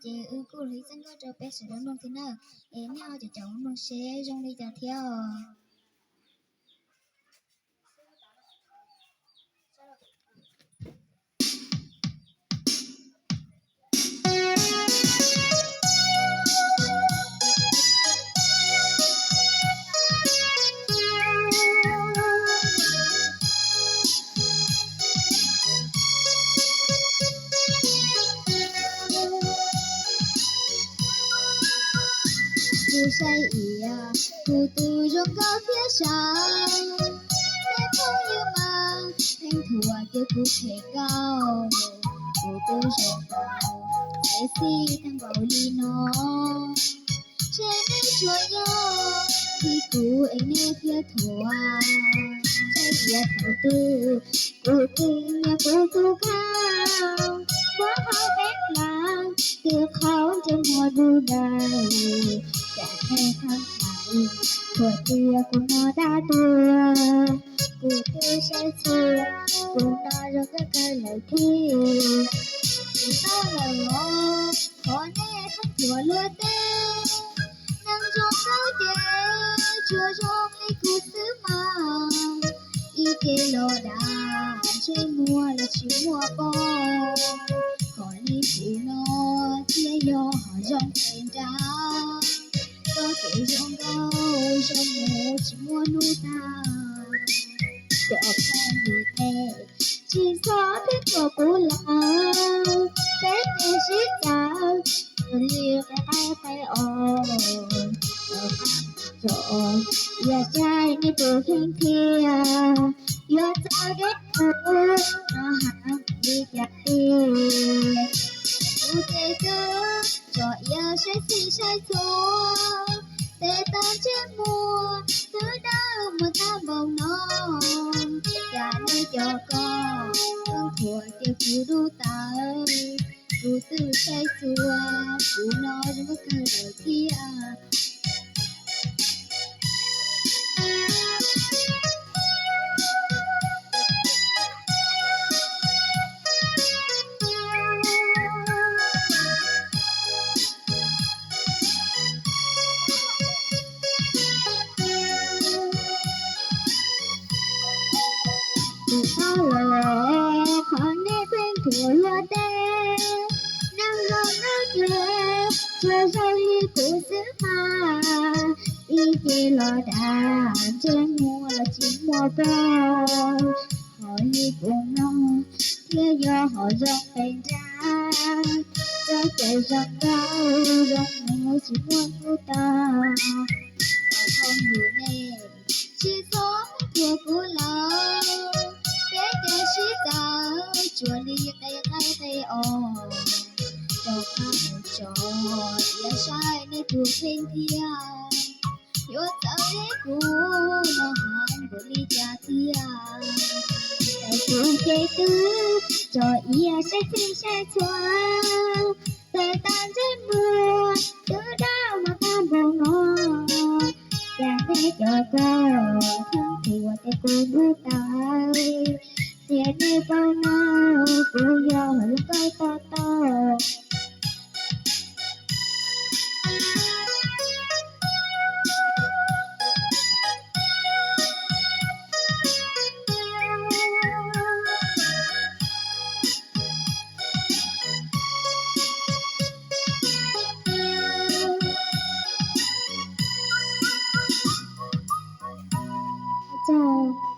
Ces wb kuj los ib txoj nkauj rau peb sawv daws mloog thiab na, es nej ho caum caum mloog seb zoo li cas thiab os. Kuv saib ib yam kuv tus zoo nkauj thiab sav, tej phooj ywg mas pheej thuam tias kuv phem nkauj, kuv twb zoo nkauj sexy tag npaum li no. Ntshe nej tsuas yog vim kuv es nej thiaj thuam. Ntshe yuav thaum twg kuv twb nyiam kuv tus kheej, muab hauv peb plaub twb qhov ntsej muag du daws, cas nej txhawj hais thuam tias kuv no dab tuag. Kuv twb saib txhua, kuv no zoo nkauj kawg lawm thiab. Kuv tau lawm los qhov nej txhawj thuam luag tej, neeg zoo nkauj ces tsuas zoo li kuv xwb mas. Ib ce los dag, ntsej muag los tsis muaj poj, kom li kuv no thiaj yog hom zoo pes nrag. Txoj kev zoo nkauj zoo mus tsis muaj hnub tag, cov phooj ywg nej tsis txhob pheej thuam kuv lawm. Peb ces sib txawv ua li qe qaib qe os, rov qab tso yam saib nej tus kheej thiab. Yuav txawv deb kuv no hais li cas tiag, kuv ces twb tso iav saib txhij saib txhua, tes taw ntsej muag twb dawb muag tag npaum no. Cas nej cov ko pheej thuam tias kuv dub tawv, kuv twb saib txhua, kuv no zoo nkauj kawg lawm thiab. Kuv paub los qhov nej pheej thuam luag tej, neeg zoo nkauj ces tsuas zoo li kuv xwb mas. Ib ce los dag, ntsej muag los tsis muaj poj, hom li kuv no thiaj yog hom zoo pes nrag. Txoj kev zoo nkauj zoo mus tsis muaj hnub tag. Cov phooj ywg nej tsis txhob thuam kuv lawm, peb ces sib txawv tsuas li qe qaib qe os. Rov qab mus tso iav saib nej tus kheej thiab. Yuav txawv deb kuv no hais npaum li cas tiag. Tes kuv ces twb tso iav saib txhij saib txhua, tes taw ntsej muag twb dawb muag tag npaum no. Cas nej cov ko pheej thuam tias kuv dub tawv, tias nej paub no kuv yog hom zoo nkauj toj toj. Ua tsaug.